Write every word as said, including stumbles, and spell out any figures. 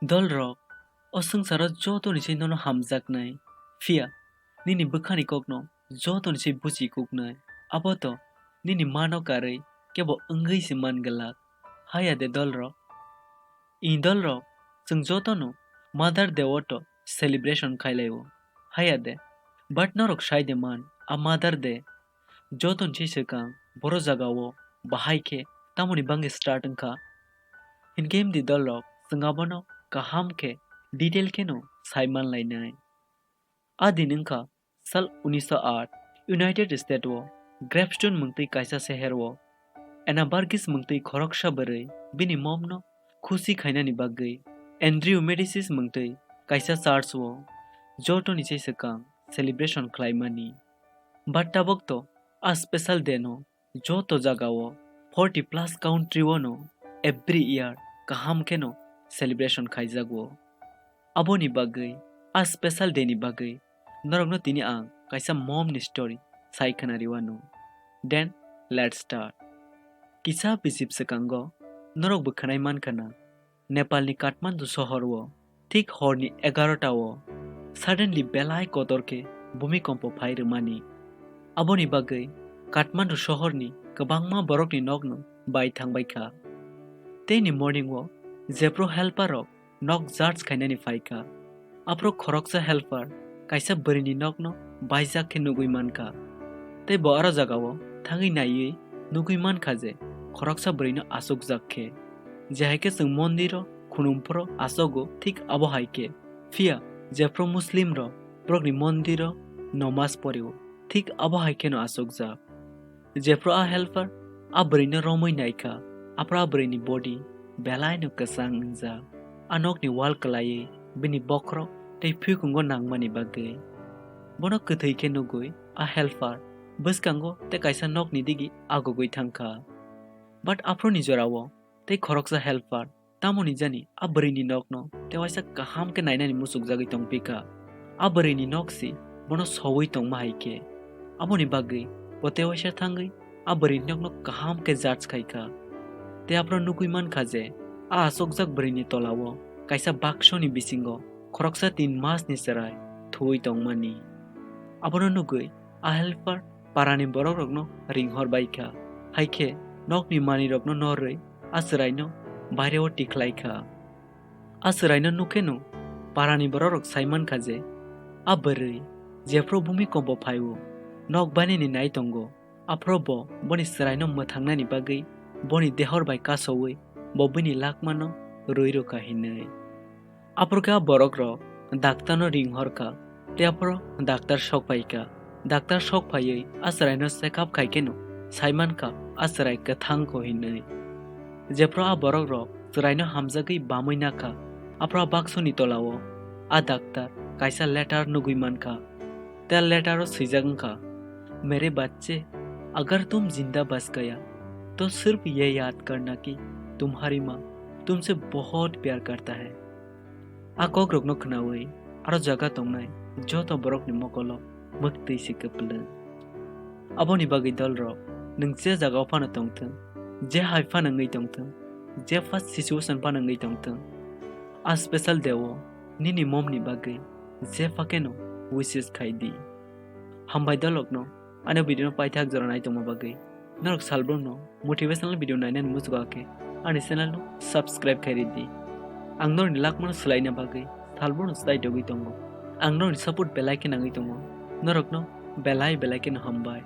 Dolrok, o swngcharo jotoni se nono hamjaknai. Phiya, nini bwkhani kokno jotoni se buchi kuknai. Abo to nini mano karwi kebo wngwi se man glak. Haya de dolrok. I dolrok, chwng jotono Mother Day o to celebration khailai o. Haya de. But norok sai de man, a Mother Day jotoni se swkang boro jaga o bahai khe tamoni bangwi start wngkha. Hinkhe imdi dolrok, chwng abono kaham khe detail kheno sai manlainai. A din wngkha sal unisho aat, United States o Graveston mwngtwi kaisa seher o Anna Burgess mwngtwi khoroksa bwrwi bini momno khusi khainani bagwi Andrew Medicis mwngtwi kaisa church o jotoni se swkang celebration khlaimani. But tabuk to a special day no joto jaga o forty plus country o no every year kaham kheno celebration khaijago. Aboni bagwi, a special day ni bagwi norokno tini ang kaisa mom ni story sai khwnariwano. Then, let's start. Kisa bijip swkango norok bo khwnai mankha na, Nepal ni Kathmandu sohor o thik hor ni egarota o suddenly belai kotor khe bhumikompo phai rwmani. Aboni bagwi Kathmandu sohor ni kwbangma borok ni nok no bai thangbai kha. Tei ni morning o jephru helper rok nok search khainani phaikha. Aphuru khoroksa helper kaisa bwrwini nokno baijak khe nugwi mankha. Tei bo aro jagao thangwi naiwi nugwi mankha je khoroksa bwrwino achukjak khe. Je hai khe chwng mondiro khunumphuru achugo, thik abo hai khe. Phiya jephru Muslimrok borokni mondiro nomaj porio, thik abo hai kheno achukjak. Jephru a helper a bwrwino romwi naikha, aphuru a bwrwini body belaino kwchang wngjak. A nokni wall kwlaiwi bini bokhorok tei phikungo nangmani bagwi. Bono kwthwi khe nugwi a helper bwskango tei kaisa nokni digi agugwi thangkha. But aphuruni jorao tei khoroksa helper tamoni jani a bwrwini nokno tei waisa kaham khe nainani muchukjagwi tongpikha. A bwrwini nok si bono soui tongma hai khe. Aboni bagwi bo tei waisa thangwi a bwrwini nokno kaham khe judge khaikha. Tei aphuru nugwi mankha je a achukjak bwrwini tolao kaisa baksoni bisingo khoroksa tin masni chwrai thuwi tongmani. Abono nugwi a helper parani borokrokno ringhor baikha. Hai khe nokni manwirokno norwi a chwraino baireo tikhlaikha. A chwraino nukheno parani borokrok sai mankha je a bwrwi jephru bhumikompo phaio, nok bainani nai tongo, aphuru bo boni chwraino mwthangnani bagwi boni dehor bai kasoui bo bini lakmano rwi rwkha hinwi. Aphuru khe a borokrok daktarno ringhorkha, tei aphuru daktar sok phaikha. Daktar sok phaiwi a chwraino check up khai kheno sai mankha a chwrai kwthang kho hinwi. Jephru a borokrok chwraino hamjagwi bamwi nakha, aphuru a baksoni tolao a daktar kaisa letter nugwi mankha. Tei a letter o swijak wngkha, मेरे बच्चे, अगर तुम जिंदा बच गया, तो सिर्फ ये याद करना कि तुम्हारी माँ तुमसे बहुत प्यार करता है। A kokrokno khnaui aro jaga tongnai joto borokni mokolo mwktwi se kwplwng. Aboni bagwi dolrok, nwng je jagao phano tongthwng, je hai phano wngwi tongthwng, je first situation phano wngwi tongthwng, a special day o nini momni bagwi jepha kheno wishes khai di. Hambai dolokno ani video no paithak jora nai tongma bagwi. Norok salbrumno motivational video nainani muchukha khe ani channel no subscribe khai ridi. Ang norokni lakmano swlaina bagwi salbrumno chwtai togwi tongo. Ang norokni support belai khe nangwi tongo. Norokno belai belai kheno hambai.